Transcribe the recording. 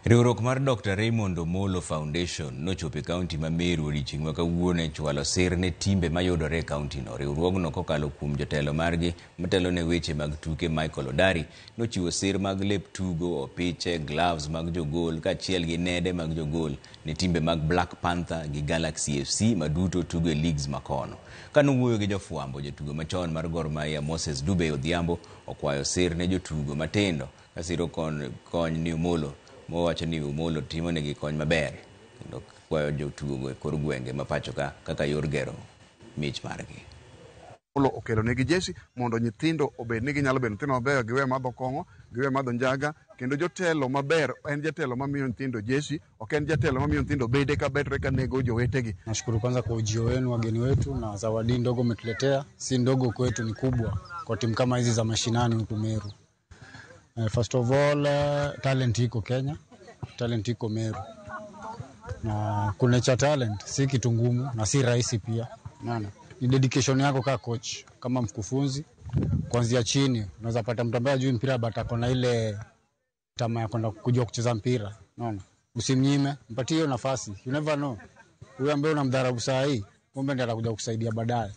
Riwruok mar Dr. Raymond Omolo Foundation nochopo e kaunti ma Meru odiechieng' ma kawuono e chwalo sir ne timbe mayudore e kauntino. Riwruogno kokalo kuom jotelo margi matelo ne weche mag tuke Michael Odari nochiwo sir mag lep tugo, opiche, gloves mag jogol kaachiel gi nede mag jogol ne timbe mag Black Panther gi Galaxy FC ma duto tugo e leagues makono. Kanowuoyo gi jofwambo, jatugo machon mar Gor Mahia Moses Dube Odhiambo okwayo sir ne jotugo matindo kasiro kony ni Omolo mowacho ni Omolo timonegi kony maber kendo kwayo jotugo e kor gwenge ma pacho ka kaka yor gero mich margi. Omolo okelo negi jesi mondo nyithindo obed ni ginyalo bedo nyithindo mabeyo, giwe madho kong'o, giwe madho njaga, kendo jotelo maber en jatelo mamiyo nyithindo jesi, ok en jatelo mamiyo nyithindo bede ka betre ka nego jowetegi. Nashukuru kwanza kwa ujio wenu wageni wetu na zawadi ndogo umetuletea, si ndogo kwetu, ni kubwa kwa timu kama hizi za mashinani huku Meru. First of all, talent iko Kenya, talent iko Meru, na kunecha talent si kitu ngumu na si rahisi pia. Unaona, ni dedication yako kama coach, kama mkufunzi, kuanzia chini. Unaweza pata mtu ambaye hajui mpira but ako na ile tamaa ya kwenda kujua kucheza mpira. Unaona, usimnyime, mpatie hiyo nafasi. You never know, huyo ambaye unamdharau saa hii, kumbe ndiye atakuja kusaidia baadaye.